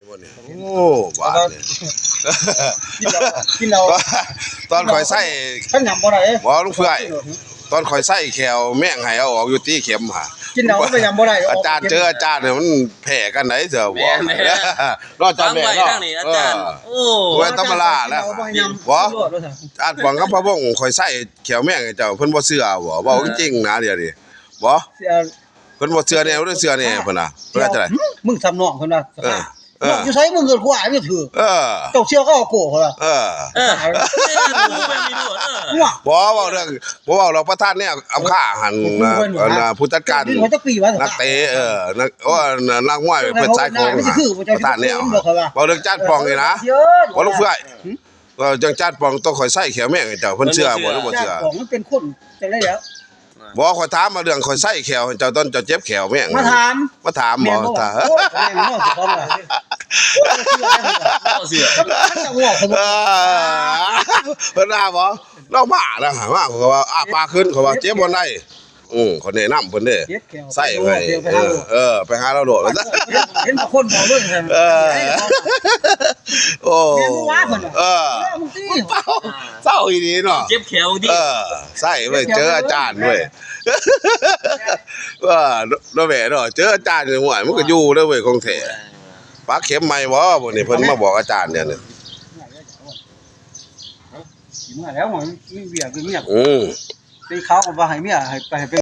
ບໍ່ນີ້ ໂອ້ ບາດນີ້ ກິນເຫຼົ້າ ກິນເຫຼົ້າ ຕອນຂ້ອຍໃສ່ ຄັນຫຍັບບໍ່ໄດ້ເດ້ ບໍ່ ລຸງເຟື່ອຍ ຕອນຂ້ອຍໃສ່ແຂ້ວແມງໃຫ້ເອົາອອກຢູ່ຕິເຂັມຫາ ກິນເຫຼົ້າມັນກໍຫຍັບບໍ່ໄດ້ ອາຈານເຈີອາຈານນີ້ມັນແພ້ກັນໄດ໋ເຊື່ອບໍ່ ແມ່ນແລ້ວ ເນາະ ອາຈານແມ່ເນາະ ຟັງໄວ້ທາງນີ້ອາຈານ ເອີ ໂອ້ ບໍ່ທຳມະດາແລ້ວ ກິນເຫຼົ້າບໍ່ໃຫ້ຫຍັບ ບໍ່ ກິນໂລດວ່າຊັ້ນ ອາຈານປອງກັບພະວົງ ຂ້ອຍໃສ່ແຂ້ວແມງໃຫ້ເຈົ້າ ເພິ່ນບໍ່ເຊື່ອບໍ່ ເວົ້າ ເອີ ຈິງນະດຽວນີ້ ບໍ່ ເຊື່ອ ເພິ່ນບໍ່ເຊື່ອແນ່ ບໍ່ໄດ້ເຊື່ອແນ່ເພິ່ນນະ ເພິ່ນວ່າຈັ່ງໃດ ເອີ ມຶງສຳນອງເພິ່ນວ່າ ເອີ ເອີ ຢູ່ໃສມຶງເກີດກວ່າຢູ່ຖືກ ເອີ ເຈົ້າເຊື່ອກໍເອົາໂກ້ເພິ່ນວ່າ ເອີ ເອີ ບໍ່ເວົ້າເລື່ອງ ບໍ່ເວົ້າດອກປະທານແນວອຳຄາຫັ້ນ ເພິ່ນວ່າ ຜູ້ຈັດການນັກເຕະ ເອີ ນັກ ໂອ້ ນັກມວຍເພິ່ນສາຍໂຄ້ງ ປະທານແນວ ເວົ້າເລື່ອງຈານປ່ອງນີ້ນະ ບໍ່ ລຸງເຟື່ອຍ ເວົ້າເລື່ອງຈານປ່ອງ ຕ້ອງຂ້ອຍໃສ່ແຂ້ວແມງໃຫ້ເຈົ້າ ເພິ່ນເຊື່ອບໍ່ ຫຼືບໍ່ເຊື່ອ ຈານປ່ອງມັນເປັນຄົນຈັ່ງໃດແລ້ວ ບໍ່ ຂ້ອຍຖາມມາເລື່ອງຂ້ອຍໃສ່ແຂ້ວໃຫ້ເຈົ້າ ຕອນເຈົ້າເຈັບແຂ້ວແມ່ນ ມາຖາມ ມາຖາມບໍ່ ແມ່ນບໍ່ ຖ້າ ໂອ້ຍ ແມ່ນບໍ່ ບໍ່ເຊື່ອ ບໍ່ເຊື່ອ ເອີ ເພິ່ນວ່າບໍ່ ລາວມານະ ມາ ຂ້ອຍວ່າ ອ້າປາກຂຶ້ນ ຂ້ອຍວ່າ ເຈັບບ່ອນໃດ ອື ຂ້ອຍແນະນຳເພິ່ນເດ້ ເຈັບແຂ້ວ ໃສ່ໃຫ້ ເອີ ເອີ ໄປຫາລາວໂລດ ເຫັນບາງຄົນບອກເລີຍ ເອີ ໂອ້ ແມ່ນບໍ່ວະ ເພິ່ນວ່າ ເອີ ເອີ ມຶງຕິ ເສົ້າອີ່ຫຼີເນາະ ເຈັບແຂ້ວຕິ ເອີ ໃສ່ເວີຍ ເຈີອາຈານເວີຍ ເອີ ເນາະແມ່ເນາະ ເຈີອາຈານນີ້ ໂອ້ຍ ມັນກໍຢູ່ເລີຍເວີຍ ຂອງແທ້ ປັກເຂັມໃໝ່ບໍ່ ມື້ນີ້ເພິ່ນມາບອກອາຈານແນວນີ້ ຊິເມືອແລ້ວ ມີວຽກຢູ່ ມີວຽກ ອື ຕີເຂົາກໍບໍ່ໃຫ້ເມຍ ໃຫ້ໄປ ໃຫ້ໄປ